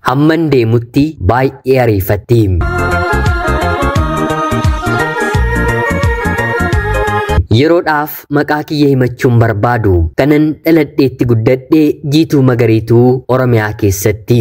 Hamman deemutti baay'ee ariifatti. Yeroodhaaf maqaa kiyya himachuun barbaadu kanan dhaladheetti guddadhee Jiituu Magariituu Oromiyaa keessatti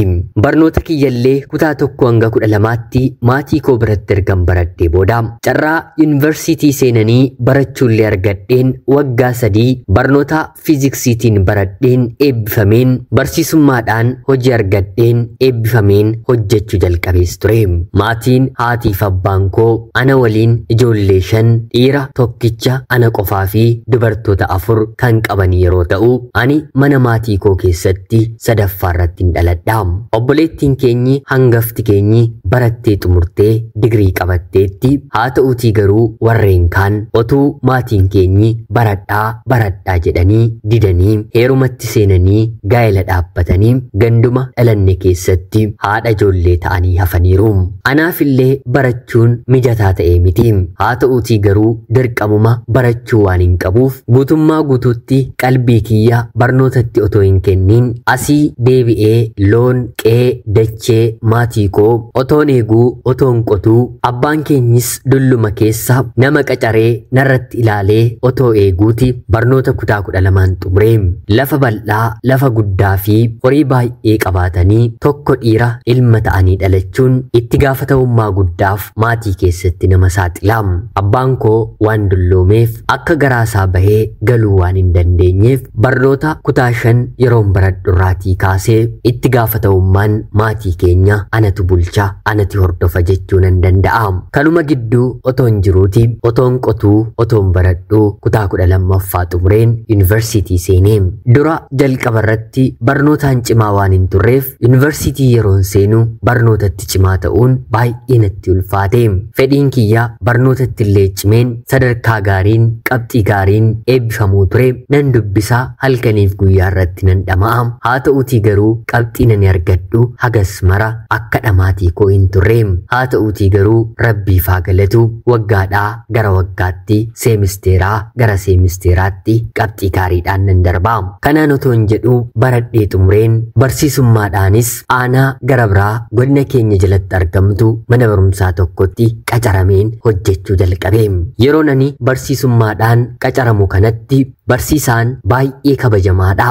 barnoota kiyyallee kutaa 1 hanga 12tti maatii koo biratti ergan baradhee booda carraa yuunivarsiitii seenanii barachuullee argadheen waggaa 3 barnoota fiiziksiitiin baradheen eebbifameen barsiisummaadhaan hojii argadheen eebbifameen hojjechuu jalqabees ture. Maatiin haatiif abbaan koo ana waliin ijoollee 5 dhiira tokkicha ana qofaa fi dubartoota 4 kan qaban yeroo ta'u ani mana maatii koo keessatti sadaffaa irratti hin dhaladha. Obboleettiin keenyi hangafti keenyi barattee xumurtee digirii qabatteetti. Haa ta'uutii garuu warreen kaan otuu maatiin keenyi baradhaa baradhaa jedhanii didanii heerumatti seenanii gaa'ela dhaabbatanii ganduma dhalanne keessatti haadha ijoollee ta'anii hafaniiru. Anaafillee barachuun mijataa ta'ee miti. Haa ta'uutii garuu dirqamuma barachuu waan hin qabuuf guutummaa guutuutti qalbii kiyya barnootatti otoo hin kennin asii deebi'ee loon qe'ee dachee maatii koo otoon eeguu otoon qotuu abbaan keenyis dulluma keessa nama qacaree narratti ilaalee otoo eeguuti barnoota kutaa 12 xumuree lafa bal'aa lafa guddaa fi horii baay'ee qabaatanii tokko dhiira ilma ta'anii dhalachuun itti gaafatamummaa guddaaf maatii keessatti nama saaxila. Abbaan koo waan dulloomeef akka garaasaa bahee galuu waan hin dandeenyeef barnoota kutaa 5 yeroon baradhurraatii kaasee itti gaafatamummaan maatii keenya anatu bulcha anatu hordofa jechuu nan danda'a. Kanuma gidduu otoon jiruuti otoon qotuu otoon baradhuu kutaa 12ffaa xumureen yuunivarsiitii seenee dura jalqaba irratti barnootaan cimaa waan hin turreef yuunivarsiitii yeroon seenu barnootatti cimaa ta'uun baay'ee natti ulfaate. Fedhiin kiyya barnootatti illee cimeen sadarkaa gaariin qabxii gaariin eebbifamuu ture. Nan dubbisaa halkaniif guyyaa irratti nan dhama'a. Haa ta'uutii garuu qabxii nan argadhu hagas mara akka dhamaatii koo hin turre. Haa ta'uutii garuu rabbiif haa galatu waggaadhaa gara waggaatti seemisteeraa gara seemisteeraatti qabxii gaariidhaan nan darba. Kanaan otoo hin jedhu baradhee xumureen barsiisummaadhaanis aanaa gara biraa godina keenya jalatti argamtu mana barumsaa tokkotti qacarameen hojjechuu jalqabe. Yeroon ani barsiisummaadhaan qacaramu kanatti barsiisaan baay'ee kabajamaadha.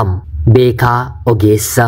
Beekaa ogeessa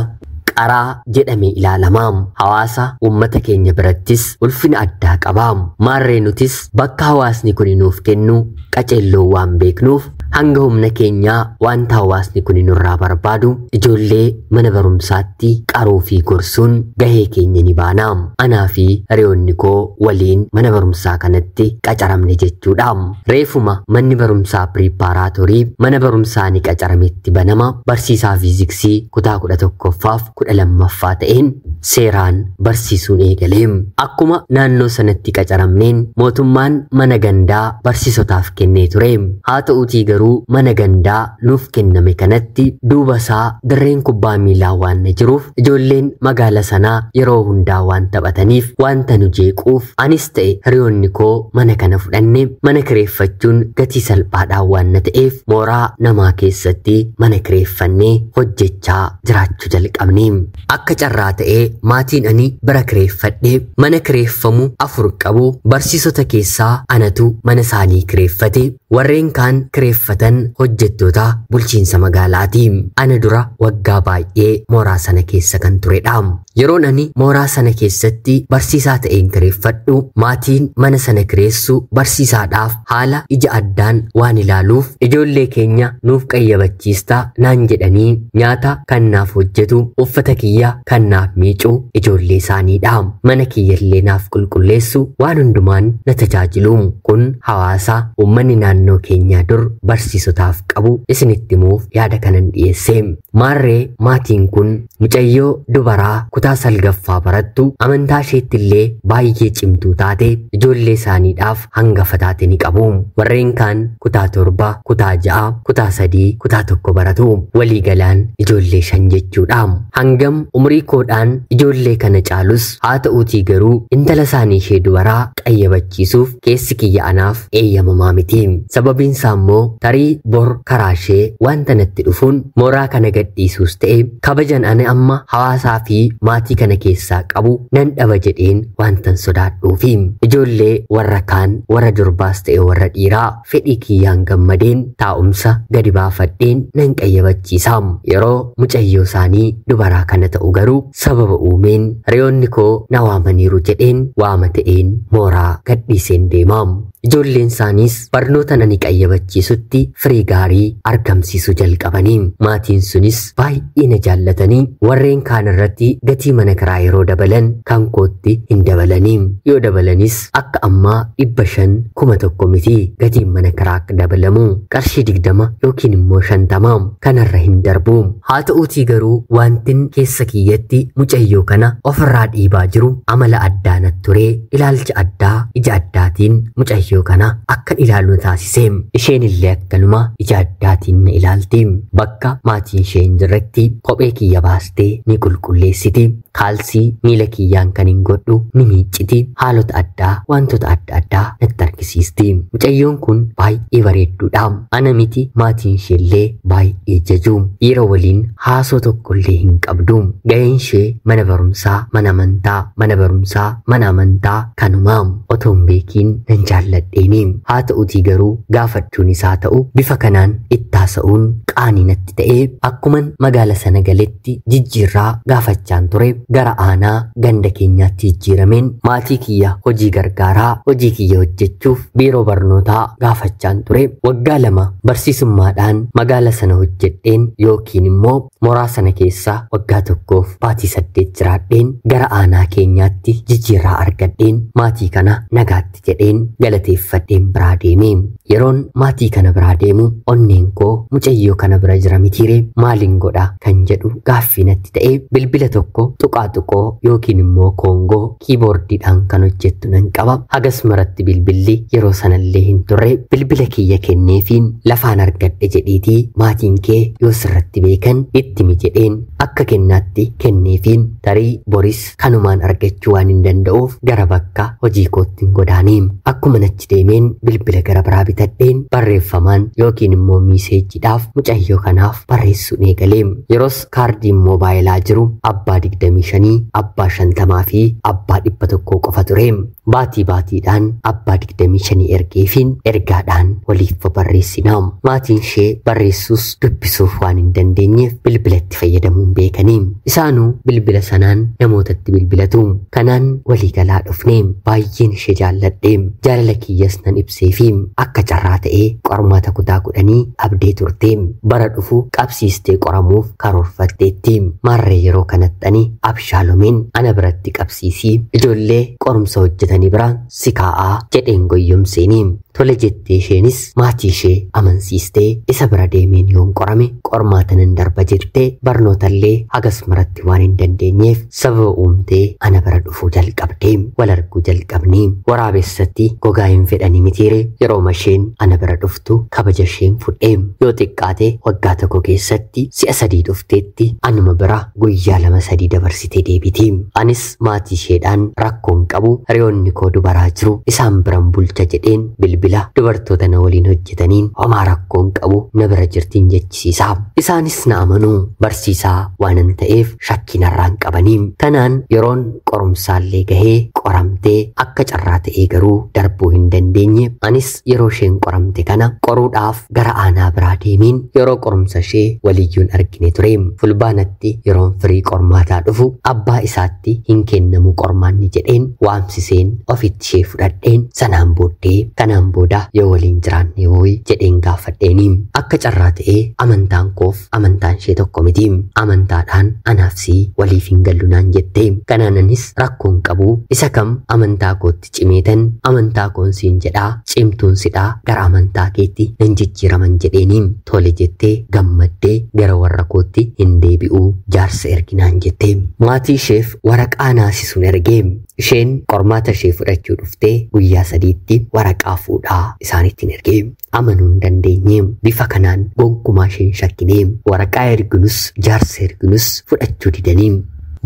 qaraa jedhamee ilaalama. Hawaasa uummata keenya birattis ulfina addaa qaba. Maarree nutis bakka hawaasni kun nuuf kennu qaceelloo waan beeknuuf hanga humna keenyaa wanta hawaasni kun nurraa barbaadu ijoollee mana barumsaatti qaruu fi gorsuun gahee keenya ni baana. Anaa fi hiriyoonni koo waliin mana barumsaa kanatti qacaramne jechuudha. Reefuma manni barumsaa piriippaaraatorii mana barumsaa ni qacarametti banama. Barsiisaa fiiziksii kutaa 11ffaaf 12ffaa ta'een seeraan barsiisuun eegale. Akkuma naannoo sanatti qacaramneen mootummaan mana gandaa barsiisotaaf kennee ture. Haa ta'uutii garuu mana gandaa nuuf kenname kanatti duuba isaa dirreen kubbaa miilaa waan jiruuf ijoolleen magaala sanaa yeroo hundaa waan taphataniif wanta nu jeequuf anis ta'e hiriyoonni koo mana kana fudhanne mana kireeffachuun gatii salphaadhaan waan na ta'eef mooraa namaa keessatti mana kireeffannee hojjechaa jiraachuu jalqabne. Akka carraa ta'ee maatiin ani bira kireeffadhe mana kireeffamu 4 qabu barsiisota keessaa anatu mana isaanii kireeffate. Warreen kaan kireeffatan hojjettoota bulchiinsa magaalaati. Ana dura waggaa baay'ee mooraa sana keessa kan turedha. Yeroon ani mooraa sana keessatti barsiisaa ta'een kireeffadhu maatiin mana sana kireessu barsiisaadhaaf haala ija addaan waan ilaaluuf ijoollee keenya nuuf qayyabachiista naan jedhanii nyaata kan naaf hojjetu uffata kiyya kan naaf miicu ijoollee isaaniidha. Mana kiyyallee naaf qulqulleessu waan hundumaan na tajaajilu. Kun hawaasa uummanni naannoo keenyaa dur barsiisotaaf qabu isinitti himuuf yaada kanan dhiyeesse. Maarree maatiin kun mucayyoo dubaraa kutaa 9ffaa barattu amantaa isheetti illee baay'ee cimtuu taate ijoollee isaaniidhaaf hangafa taate ni qabu. Warreen kaan kutaa 7, kutaa 6, kutaa 3, kutaa 1 baratu. Waliigalaan ijoollee 5 jechuudha. Hangam umurii koodhaan ijoollee kana caalus haa ta'uutii garuu intala isaanii ishee dubaraa qayyabachiisuuf keessi kiyya anaaf eeyyamamaa miti. Sababiin isaa immoo tarii bor karaa ishee wanta natti dhufuun mooraa kana gadhiisuus ta'e kabajan ani amma hawaasaa fi maatii maatii kana keessaa qabu nan dhaba jedheen wantan sodaadhuufi. Ijoollee warra kaan warra durbaas ta'e warra dhiiraa fedhii kiyyaan gammadeen taa'umsa gadi baafadheen nan qayyabachiisa. Yeroo mucayyoo isaanii dubaraa kana ta'u garuu sababa uumeen hiriyoonni koo na waamaniiru jedheen waama ta'een mooraa gadhiiseen deema. Ijoolleen isaaniis barnoota nani qayyabachiisutti firii gaarii argamsiisuu jalqabanii. Maatiin sunis baay'ee na jaallatanii warreen kaan irratti gatii mana kiraa yeroo dabalan kan kootti hin dabalanii. Yoo dabalanis akka ammaa 500 1000 miti gatiin mana kiraa akka dabalamu qarshii 20 yookiin immoo 50 kanarra hin darbu. Haa ta'uutii garuu wantin keessa kiyyatti mucayyoo kana ofirraa dhiibaa jiru amala addaa natti ture, ilaalcha addaa ija addaatiin mucayyoo kana akka ilaalu taasise. Isheen illee akkanuma ija addaatiin na ilaalti. Bakka maatiin ishee hin jirretti kophee kiyya baastee ni qulqulleessiti. Kaalsii miila kiyyaan kan hin godhu ni miicciti. Haalota addaa wantoota adda addaa natti argisiisti. Mucayyoon kun baay'ee bareedduudha. Ana miti maatiin ishee illee baay'ee jaju. Dhiira waliin haasoo tokkollee hin qabdu. Ga'een ishee mana barumsaa, mana amantaa, mana barumsaa, mana amantaa kanuma. Otoo hin beekiin nan jaalladheeni. Haa ta'uutii garuu gaafachuun isaa ta'u bifa kanaan itti haasa'uun qaanii natti ta'ee akkuman magaala sana galetti jijjiirraa gaafachaan ture gara aanaa ganda keenyaatti jijjiirameen maatii kiyya hojii gargaaraa hojii kiyya hojjechuuf biiroo barnootaa gaafachaan ture. Waggaa 2 barsiisummaadhaan magaala sana hojjedheen yookiin immoo mooraa sana keessa waggaa 1 baatii 8 jiraadheen gara aanaa keenyaatti jijjiirraa argadheen maatii kana nagaatti jedheen galateeffadheen biraa deeme. Yeroon maatii kana biraa deemu onneen koo mucayyoo kana bira jira mitiire maaliin godha kan jedhu gaaffii natti ta'e. Bilbila tokko tuqaa tuqoo yookiin immoo koongoo kiiboordiidhaan kan hojjettu nan qaba. Hagas maratti bilbilli yeroo sanallee hin turre. Bilbila kiyya kenneefiin lafaan argadhe jedhiitii maatiin kee yoo sirratti beekan itti mi jedheen akka kennaatti kenneefiin tarii boris kanumaan argachuu waan hin danda'uuf gara bakka hojii kootti hin godaane. Akkuma achi deemeen bilbila gara biraa bitadheen barreeffamaan yookiin immoo miiseejiidhaaf mucayyoo kanaaf barreessuun eegalee. Yeroos kaardiin moobaayilaa jiru abbaa 25, abbaa 50 fi abbaa 100 qofa ture. Baatii baatiidhaan abbaa 25 ergeefiin ergaadhaan waliif barreessina. Maatiin ishee barreessuus dubbisuuf waan hin dandeenyeef bilbilatti fayyadamuun beekanii. Isaanuu bilbila sanaan namootatti bilbilatu. Kanaan waliigalaa dhufne. Baay'een ishee jaalladhe. Jaalala kiyyas nan ibseefi akka carraa ta'ee qormaata kutaa 10 abdee turte. Bara dhufu qabsiistee qoramuuf karoorfatteetti. Maarree yeroo kanatti ani abshaalomeen ana biratti qabsiisii ijoollee qorumsa hojjetanii bira si kaa'aa jedheen goyyomseeni. Tole jettee isheenis maatii ishee amansiistee isa bira deemeen yoon qorame qormaata nan darba jettee barnootallee hagas maratti waan hin dandeenyeef sababa uumtee ana bira dhufuu jalqabdee wal arguu jalqabnee. Waraabessatti gogaa hin fedhanii mitiire yeroo isheen ana bira dhuftu kabaja isheen fudhee yoo xiqqaate waggaa 1 keessatti si'a 3 dhufteetti anuma bira guyyaa 2-3 dabarsitee deebiti. Anis maatii isheedhaan rakkoon qabu hiriyoonni koo dubaraa jiru isaan biran bulcha jedheen bilbila dubartoota na waliin hojjetaniin homaa rakkoon qabu na bira jirtiin jechisiisa. Isaanis na amanuu barsiisaa waanan ta'eef shakkii narraan qabanii. Kanaan yeroon qorumsaallee gahee qoramtee akka carraa ta'ee garuu darbuu hin dandeenye. Anis yeroo isheen qoramte kana qoruudhaaf gara aanaa biraa deemiin yeroo qorumsa ishee waliyyuun argine ture. Fulbaanatti yeroon firii qormaataa dhufu abbaa isaatti hin kennamu qormaanni jedheen waamsiseen ofitti ishee fudhadheen sanaan booddee kanaan booda yoo waliin jiraanne wooyi jedheen gaafadheeni. Akka carraa ta'ee amantaan koof amantaan ishee tokko miti. Amantaadhaan anaaf sii waliif hin gallu naan jette. Kanaananis rakkoon qabu isa kam amantaa kootti cimeetan amantaa koon siin jedhaa cimtuun sidhaa gara amantaa keetti nan jijjiiraman jedheeni. Tole jettee gammaddee gara warra kootti hin deebi'uu jaarsa erginaan jette. Maatii isheef waraqaa naasisuun ergee. Isheen qormaata ishee fudhachuu dhuftee guyyaa 3tti waraqaa fuudhaa isaanittiin ergee. Amanuu hin dandeenye. Bifa kanaan gonkumaa isheen shakkinee. Waraqaa erginus jaarsa erginus fudhachuu didanii.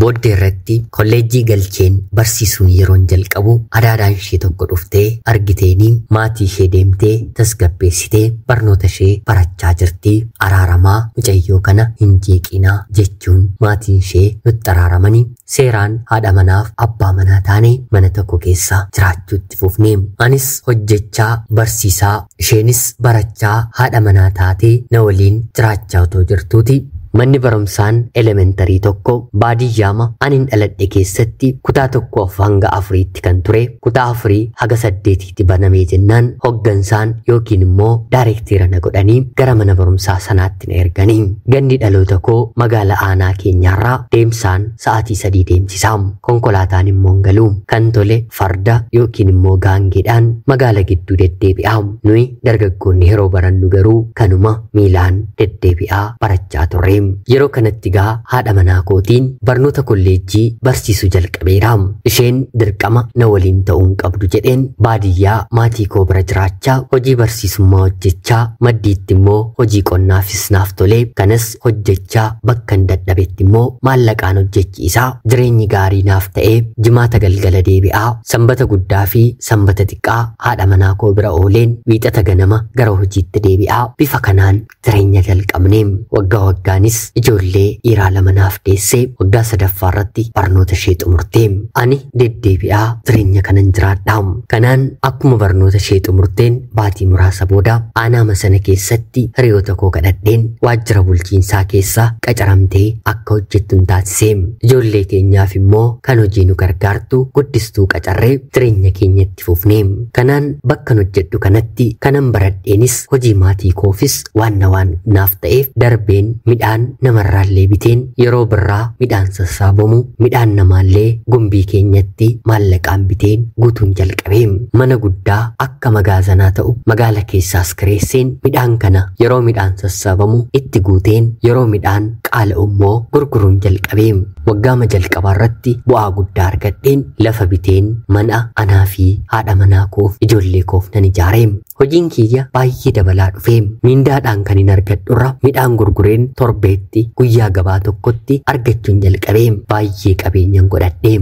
Booddee irratti kolleejjii galcheen barsiisuun yeroon jalqabu adaadaan ishee tokko dhuftee argiteeni maatii ishee deemtee tasgabbeessitee barnoota ishee barachaa jirti. Araaramaa mucayyoo kana hin jeeqinaa jechuun maatiin ishee nutti araaramanii seeraan haadha manaaf abbaa manaa taane mana tokko keessa jiraachuutti fufne. Anis hojjechaa barsiisaa isheenis barachaa haadha manaa taatee na waliin jiraachaa otoo jirtuuti. Manni barumsaan elementarii tokko baadiyyaama anin dhaladhe keessatti kutaa 1 hanga 4tti kan ture kutaa 4 haga 8tti banamee jennaan hoggansaan yookiin immoo daayirektiira na godhanii gara mana barumsaa sanaatti na erganii. Gandi dhaloota koo magaala aanaa keenyaarraa deemsaan sa'aatii 3 deemsisaa. Konkolaataan immoo hin galu. Kan tole farda yookiin immoo gaangeedhaan magaala gidduu deddeebi'aa. Nuyi dargaggoonni yeroo barannu garuu kanuma miilaan deddeebi'aa barachaa turre. Yeroo kanatti gaa haadha manaa kootiin barnoota kolleejjii barsiisuu jalqabeera. Isheen dirqama na waliin ta'uun qabdu jedheen baadiyyaa maatii koo bira jiraachaa hojii barsiisummaa hojjechaa maddiitti immoo hojii qonnaafis naaf tolee kanas hojjechaa bakkan dadhabetti immoo maallaqaan hojjechiisaa jireenyi gaarii naaf ta'ee jimaata galgala deebi'aa sanbata guddaa fi sanbata xiqqaa haadha manaa koo bira ooleen wiixata ganama gara hojiitti deebi'aa bifa kanaan jireenya jalqabne. Waggaa waggaanis ijoollee dhiiraa lama naaf deessee waggaa sadaffaa irratti barnoota ishee xumurte. Ani deddeebi'aa jireenya kanan jiraadha. Kanaan akkuma barnoota ishee xumurteen baatii muraasa booda aanaama sana keessatti hiriyoota koo kadhadheen waajjira bulchiinsaa keessa qacaramtee akka hojjettu hin taasise. Ijoollee keenyaaf immoo kan hojii nu gargaartu guddistuu qacarree jireenya keenyatti fufne. Kanaan bakkan hojjedhu kanatti kanan baradheenis hojii maatii koofis waan na waan naaf ta'eef darbeen midhaan namarraallee biteen yeroo birraa midhaan sassaabamu midhaan namaallee gumbii keenyatti maallaqaan biteen guutuun jalqabe. Mana guddaa akka magaazanaa ta'u magaala keessaas kireesseen midhaan kana yeroo midhaan sassaabamu itti guuteen yeroo midhaan qaala'u immoo gurguruun jalqabe. Waggaama jalqabaa irratti bu'aa guddaa argadheen lafa biteen mana anaa fi haadha manaa koof ijoollee koof nan ijaare. Hojiin kiyya baay'ee dabalaa dhufe. Mindaadhaan kan hin argadhurra midhaan gurgureen torbeetti guyyaa gabaa tokkotti argachuun jalqabe. Baay'ee qabeenyan godhadhe.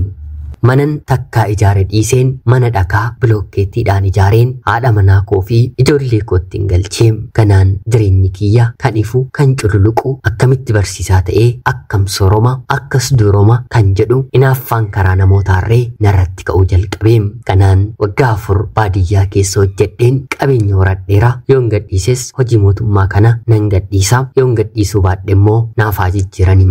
Manan takkaa ijaare dhiiseen mana dhakaa bilookkeettiidhaan ijaareen haadha manaa koo fi ijoollee kootti hin galchee. Kanaan jireenyi kiyya kan ifu kan cululuqu akkamitti barsiisaa ta'ee akkam sooroma akkas duuroma kan jedhu inaaffaan karaa namootaarree narratti ka'uu jalqabe. Kanaan waggaa 4 baadiyyaa keessa hojjedheen qabeenya horadheera. Yoon gadhiises hojii mootummaa kana nan gadhiisa. Yoon gadhiisuu baadhe immoo naafaa jijjiiranii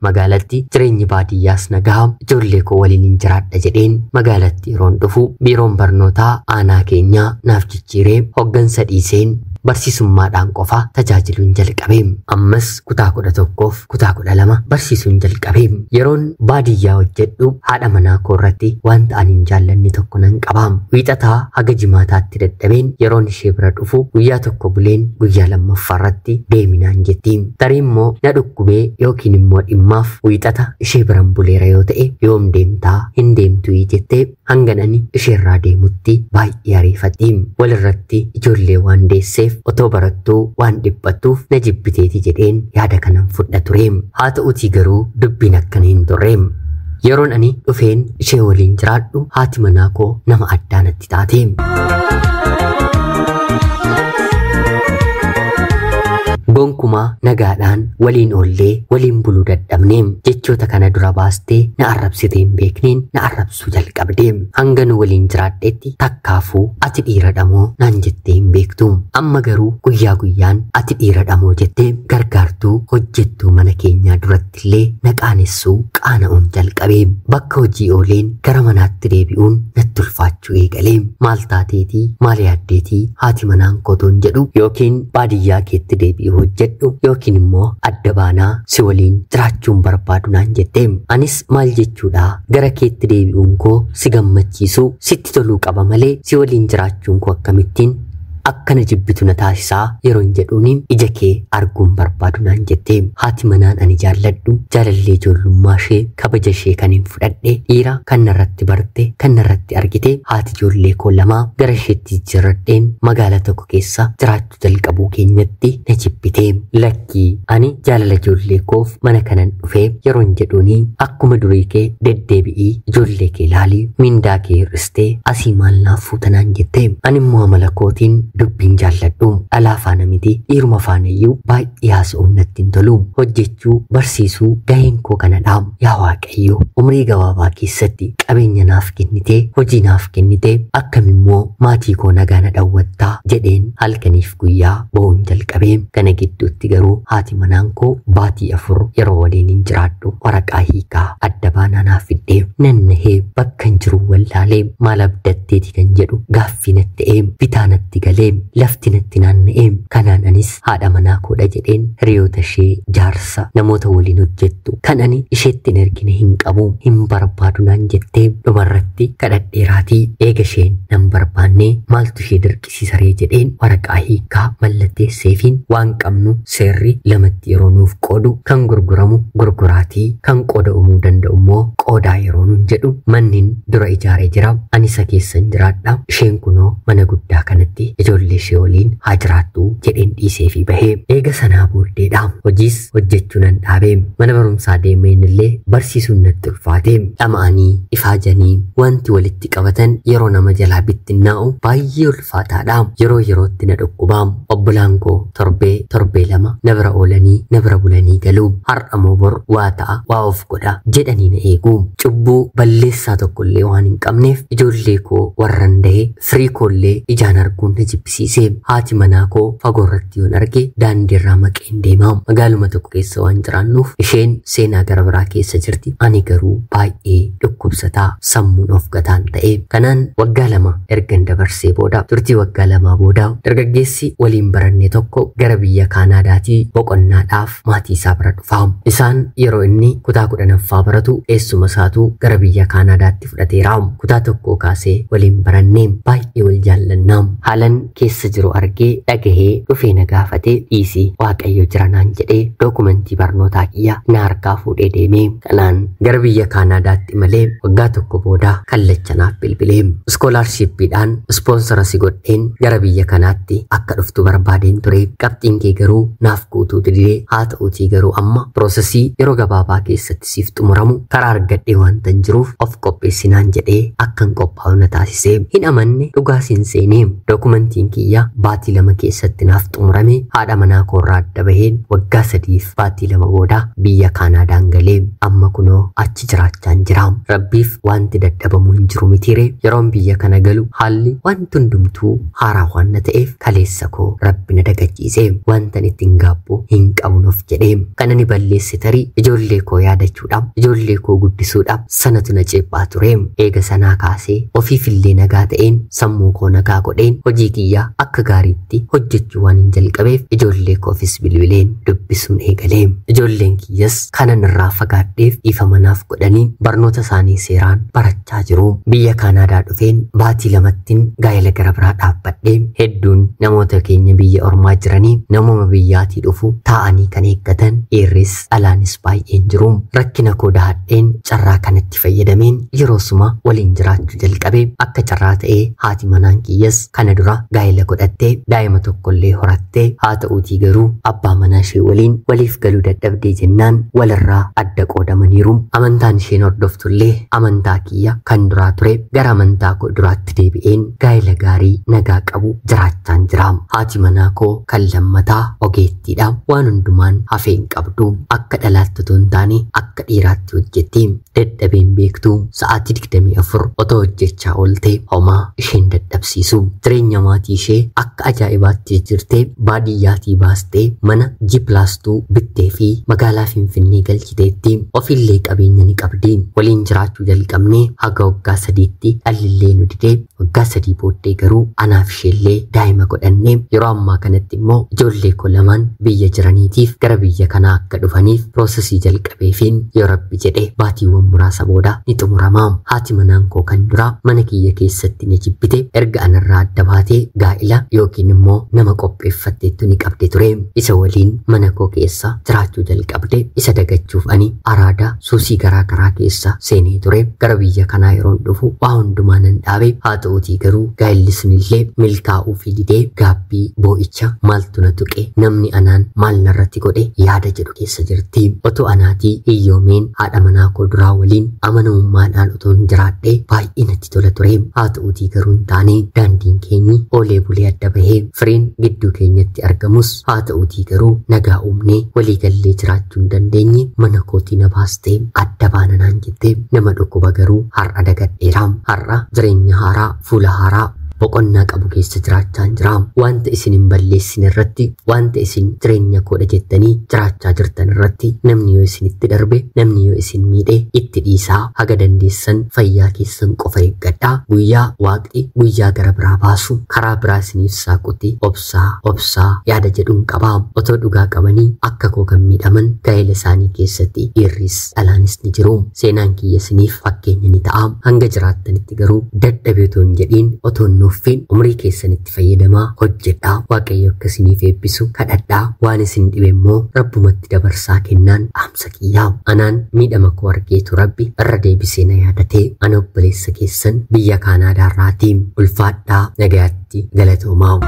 magaalatti jireenyi baadiyyaas nagaha ijoollee koo waliin hin jiraadha jedheen magaalatti yeroon dhufu biiroon barnootaa aanaa keenyaa naaf jijjiiree hoggansa dhiiseen barsiisummaadhaan qofa tajaajiluun jalqabe. Ammas kutaa 11 fi kutaa 12 barsiisuun jalqabe. Yeroon baadiyyaa hojjedhu haadha manaa koo irratti wanta ani hin jaallanne tokko nan qaba. Wiixataa haga jimaataatti dadhabeen yeroon ishee bira dhufu guyyaa tokko buleen guyyaa lammaffaa irratti deeminaan jetti. Tarii immoo na dhukkubee yookiin immoo dhimmaaf wiixata ishee biran buleera yoo ta'e yoom deemtaa hin deemtuu jettee hangan ani isheerraa deemutti baay'ee ariifatti. Walirratti ijoollee waan deesseef otoo barattuu waan dhiphattuuf na jibbiteeti jedheen yaada kanan fudha ture. Haa ta'utii garuu dubbiin akkana hin turre. Yeroon ani dhufeen ishee waliin jiraadhu haati manaa koo nama addaa natti taate. Gonkumaa nagaadhaan waliin oollee waliin buluu dadhabne. Jechoota kana dura baastee na arrabsitee hin beekneen na arrabsuu jalqabde. Hanga nu waliin jiraadhetti takkaafuu ati dhiira dhamoo naan jettee hin beektu. Amma garuu guyyaa guyyaan ati dhiira dhamoo jettee gargaartuu hojjettuu mana keenyaa durattillee na qaanessuu qaana'uun jalqabe. Bakka hojii ooleen gara manaatti deebi'uun natti ulfaachuu eegale. Maal taateetii maal yaaddeetii haati manaan kootoon jedhu yookiin baadiyyaa keetti deebi'uu hojjedhu yookiin immoo adda baanaa si waliin jiraachuun barbaadu naan jette. Anis maal jechuudha gara keetti deebi'uun koo si gammachiisuu sitti toluu qaba malee si waliin jiraachuun koo akkamittiin Akkana jibbitu na taasisaa yeroon jedhuuni ija kee arguun barbaadu naan jette. Haati manaan ani jaalladhu jaalallee ijoollummaa ishee kabaja ishee kan hin fudhadhe dhiira kan narratti barte kan narratti argite haati ijoollee koo lamaa gara isheetti jijjiirradheen magaala tokko keessa jiraachuu jalqabuu keenyatti na jibbite. Lakkii ani jaalala ijoollee koof mana kanan dhufee yeroon jedhuuni akkuma durii kee deddeebi'ii ijoollee kee ilaalii mindaa kee hir'istee asii maal naaf fuuta naan jette. Ani immoo amala kootiin dubbiin jaalladhu dhalaa faana miti dhiiruma faana iyyuu baay'ee haasa'uun natti hin tolu. Hojjechuu barsiisuu gaheen koo kanadha. Yaa Waaqayyo umrii gabaabaa keessatti qabeenya naaf kennitee hojii naaf kennitee akkam immoo maatii koo nagaa na dhawwattaa jedheen halkaniif guyyaa bo'uun jalqabee. Kana gidduutti garuu haati manaan koo baatii 4 yeroo waliin hin jiraadhu waraqaa hiikaa adda baanaa naaf fiddee nannahee bakka hin jiru wallaalee maal abdatteeti kan jedhu gaaffii natti ta'ee bitaa natti galee lafti natti naanna'ee. Kanaan anis haadha manaa koodha jedheen hiriyoota ishee jaarsa namoota waliin hojjettu kan ani isheetti hin ergine hin qabu hin barbaadu naan jettee dhumarratti kadhadheeraatii eega isheen nan barbaanne maaltu ishee dirqisiisaree jedheen waraqaa hiikaa mallatteesseefiin waan qabnu seerri lamatti yeroo nuuf qoodu kan gurguramu gurguraatii kan qooda uumuu danda'u immoo qoodaa yeroo nuun jedhu mannin dura ijaaree jira ani isa keessan jiraadha isheen kunoo mana guddaa kanatti ijoollee ishee waliin haa jiraattu jedheen dhiisee fi bahee. Eega sanaa booddeedha hojiis hojjechuu nan dhaabee mana barumsaa deemeen illee barsiisuun natti ulfaate. Dhama'anii ifaajanii wanti walitti qabatan yeroo nama jalaa bittinnaa'u baay'ee ulfaataadha. Yeroo yerootti na dhukkubaa. Obbolaan koo torbee 2 na bira oolanii na bira bulanii galu. Har'a moo bor waa ta'a waa of godha jedhanii na eegu. Cubbuu balleessaa tokkollee waan hin qabneef ijoollee koo warran dahee firii koollee ijaan arguun na jibbisiise. Haati manaa koo fagoorratti yoon arge daandiirraa maqeen deema. Magaaluma tokko keessa waan jiraannuuf isheen seenaa gara biraa keessa jirti. Ani garuu baay'ee dhukkubsataa sammuun of gataan ta'e. Kanaan waggaa 2 ergan dabarsee booda turtii waggaa 2 booda dargaggeessi waliin baranne tokko gara biyya Kaanaadaatii boqonnaadhaaf maatii isaa bira dhufa. Isaan yeroo inni kutaa 10ffaa baratu eessuma isaatu gara biyya Kaanaadaatti fudhateera. Kutaa 1 kaasee waliin baranne baay'ee wal jaallanna. Haalan keessa jiru argee dhagahee dhufee na gaafatee dhiisii Waaqayyo jira naan jedhee dookumentii barnootaa kiyya na harkaa fuudhee deemee. Kanaan gara biyya Kaanaadaatti malee waggaa 1 booda kallacha naaf bilbilee iskoolaarshippiidhaan ispoonsara si godheen gara biyya kanaatti akka dhuftu barbaadeen ture. Qabxiin kee garuu naaf guutuu didee haa ta'uutii garuu amma piroosesii yeroo gabaabaa keessatti siif xumuramu karaa argadhee waanta hin jiruuf of qopheessinaan jedhee akkan qophaa'u na taasisee. Hin amanne dhugaa siin seenee dookumentiin kiyya baatii 2 keessatti naaf xumurame. Haadha manaa koorraa adda baheen waggaa 3 baatii 2 booda biyya Kaanaadaan galee amma kunoo achi jiraachaan jira. Rabbiif wanti dadhabamu hin jiru mitiire. Yeroon biyya kana galu haalli wanti hundumtuu haaraa waan na ta'eef kaleessa koo Rabbi na dagachiise. Wantan ittiin gaabbu hin qabu nuuf jedhee kan ani balleesse tarii ijoollee koo yaadachuudhaaf ijoollee koo guddisuudhaaf sanatu na ceephaa ture. Eega sanaa kaasee ofiifillee nagaa ta'een sammuu koo nagaa godheen hojii kiyyaa akka gaariitti hojjechuu waan hin jalqabeef ijoollee koofis bilbileen dubbisuun eegalee. Ijoolleen kiyyas kanan irraa fagaadheef ifa manaaf godhanii barnoota isaanii seeraan barachaa jiru. Biyya Kaanaadaa dhufeen baatii 2 gaa'ela gara biraa dhaabbadhee hedduun namoota keenya biyya ormaa jiranii namuma biyyaatii dhufu taa'anii kan eeggatan dhiirris dhalaanis baay'een jiru. Rakkina koo dahadheen carraa kanatti fayyadameen yeroo suma waliin jiraachuu jalqabee. Akka carraa ta'ee haati manaan kiyyas kana dura gaa'ela godhattee daa'ima tokkollee horattee haa ta'uutii garuu abbaa manaa ishee waliin waliif galuu dadhabdee jennaan walirraa adda qoodamaniiru. Amantaan isheen hordoftullee amantaa kiyya kan duraa ture gara amantaa koo duraatti deebi'een gaa'ela gaarii nagaa qabu jiraachaan jira. Haati manaa koo kan lammataa ogeettiidha. Waan hundumaan hafee hin qabdu. Akka dhalaatti otoo hin taane akka dhiiraatti hojjetti. Dadhabeen beektu sa'aatii 24 otoo hojjechaa oolte homaa isheen dadhabsiisu. Jireenya maatii ishee akka ajaa'ibaatti jirtee baadiyyaatii baastee mana G+2 bittee fi magaalaa Finfinnee galchiteetti. Ofiillee qabeenya ni qabdi. Waliin jiraachuu Jiraachuu jalqabnee haga waggaa 3tti dhallillee nu didee, waggaa 3 booddee garuu anaaf isheellee daa'ima godhannee yeroo ammaa kanatti immoo ijoollee koo lamaan biyya jiraniitiif gara biyya kanaa akka dhufaniif piroosesii jalqabeefiin yoo Rabbi jedhe baatiiwwan muraasa booda ni xumurama. Haati manaan koo kan duraa mana kiyya keessatti na jibbite, erga anarraa adda baatee gaa'ila yookiin immoo nama qopheeffatteettu ni qabde ture. Isa waliin mana koo keessa jiraachuu jalqabde. Isa dagachuuf ani araada suusii garaa garaa keessa seenee ture. Gara biyya kanaa yeroon dhufu waa hundumaa nan dhaabe. Haa ta'uutii garuu gaa'illi sunillee milkaa'uu fi didee gaabbii, boo'icha, maaltu na tuqe, namni anaan maal narratti godhe yaada jedhu keessa jirti. Otoo anaatii hiyyoomeen haadha manaa koo duraa waliin amanamummaadhaan otoo hin jiraadhe baay'ee natti tola ture. Haa ta'uutii garuu hin taane, daandiin keenyi oolee bulee adda bahee firiin gidduu keenyatti argamus, haa ta'uutii garuu nagaa uumnee waliigallee jiraachuu hin dandeenye. Mana kootii na baastee adda baana naan jettee nama dhukkuba, garuu har'a dagadheera. Har'a jireenya haaraa, fuula haaraa boqonnaa qabu keessa jiraachaa jira. Wanta isin hin balleessine irratti, wanta isin jireenya koodha jettanii jiraachaa jirtan irratti namni yoo isinitti darbe, namni yoo isin miidhe itti dhiisaa. Haga dandeessan fayyaa keessan qofa eeggadhaa. Guyyaa waaqni guyyaa gara biraa baasu, karaa biraa isiniif saaqutti obsaa, obsaa yaada jedhuun qabaa. Otoo dhugaa qabanii akka koo kan miidhaman gaa'ela isaanii keessatti dhiirris dhalaanis ni jiru. Seenaan kiyya isiniif fakkeenya ni ta'a. Hanga jiraattanitti garuu dadhabee otoo hin jedhiin, otoo hin nuffin umrii keessanitti fayyadamaa, hojjedhaa. Waaqayyo akka isiniif eebbisu kadhadhaa. Waan isin dhibe immoo rabbumatti dabarsaa kennaan dhaamsa kiyyaa. Anaan miidhama koo argeetu Rabbi irra deebisee na yaadatee. Ana obboleessa keessan biyya Kaanaadaarraatii. Ulfaadhaa, nagayaatti, galatoomaa.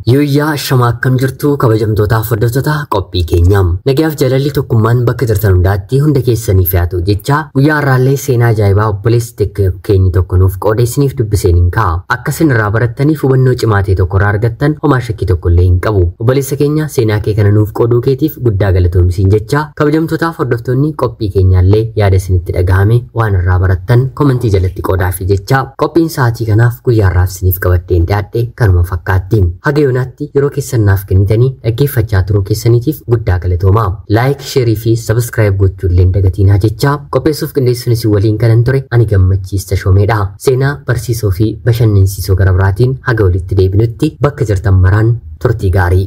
Yooyyaa, shama akkam jirtu kabajamtootaaf hordoftoota qophii keenya. Nagayaaf jaalalli tokkummaan bakka jirtan hundaatti hunda keessaniif haa ta'u jecha, guyyaa har'aallee seenaa ajaa'ibaa obboleessi keenyi tokko nuuf qoode isiniif dubbiseen hin ka'a. Akka isin irraa barattaniif hubannoo cimaa ta'e tokko irraa argattan homaa shakkii tokko illee hin qabu. Obboleessa keenya, seenaa kee kana nuuf qooduu keetiif guddaa galatoomsiin jecha, kabajamtootaaf hordoftoonni qophii keenyaallee yaada isinitti dhagahame, waan irraa barattan komentii jalatti qoodaafi jecha, qophiin sa'aatii kanaaf guyyaa har'aaf isiniif qabadheen dhiyaadhe kanuma fakkaatti. Haga yoonaatti yeroo keessan naaf kennitanii dhaggeeffachaa turuu keessaniitiif guddaa galatoomaa. Like, share fi subscribe gochuu illee dagatiinaa jecha, qopheessuuf qindeessuun isin waliin kanan ture ani Gammachiis Tashoomeedha. Seenaa barsiisoo fi bashannansiisoo gara biraatiin haga walitti deebinutti bakka jirtan maraan turtii gaarii.